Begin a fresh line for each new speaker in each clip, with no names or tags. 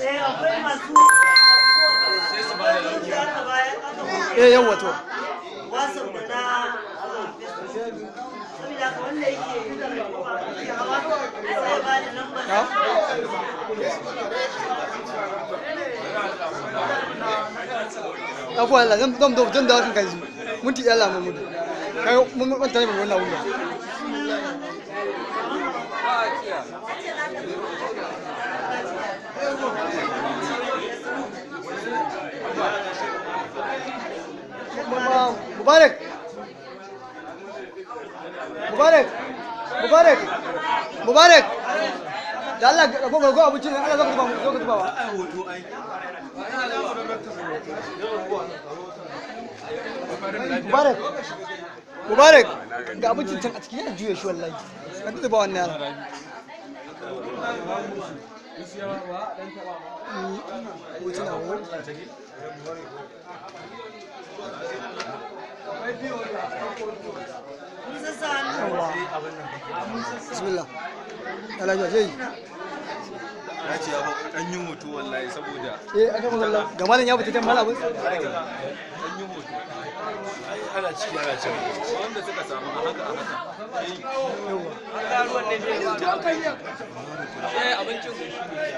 Akwai masu
Eh, yawa to.
WhatsApp da na Facebook. Saboda haka wanda yake hawa sai ba da lambar.
Afuwa Allah, zan zan zan dawo kanka yanzu. Minti ɗaya Allah Mahmudu. Kai mun manta ne wannan abun ba. Mubarak. Mubarak. Mubarak. Mubarak. Da Allah ga ga abincin nan Allah zaka zuba mu zaka zuba ba. Mubarak. Mubarak. Ga abincin can a ciki yana juya shi wallahi. Ka zuba wannan yaran. Hotuna wani. Bismillah. Allah ya yi.
Ya ce ya ba ɗan yin hoto wallahi saboda
Eh, aka magana ga malam ya fita can malam abin.
ɗan yin hoto. Ai ana ciki ana ciki. Wanda suka samu a haka a haka.
Yawa.
Abincin.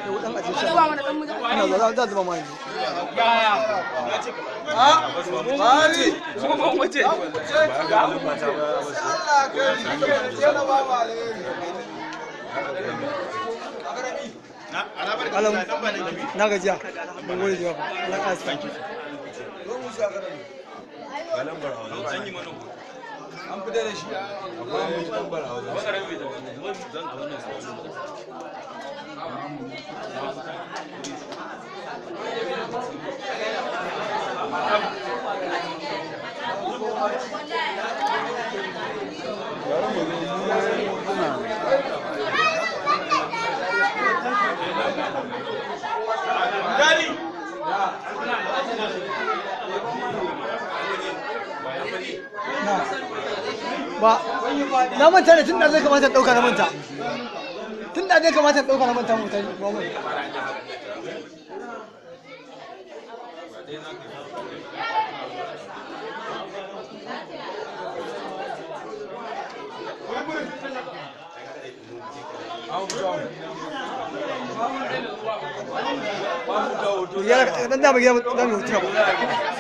Yau dan aje shi. Ina za za zuba ma yanzu.
Bari. Kuma wace.
Malam na gajiya. Mun gode da yawa. Allah ka sa.
An yi mana hoto. An fita da shi. Akwai lambar a wajen. Zan a wannan
Ba na manta ne tun da zai kamata in dauka na manta. Tun da zai kamata in dauka na manta mu tani ba mu. Ya dan da ba gida da mu hotuna ba.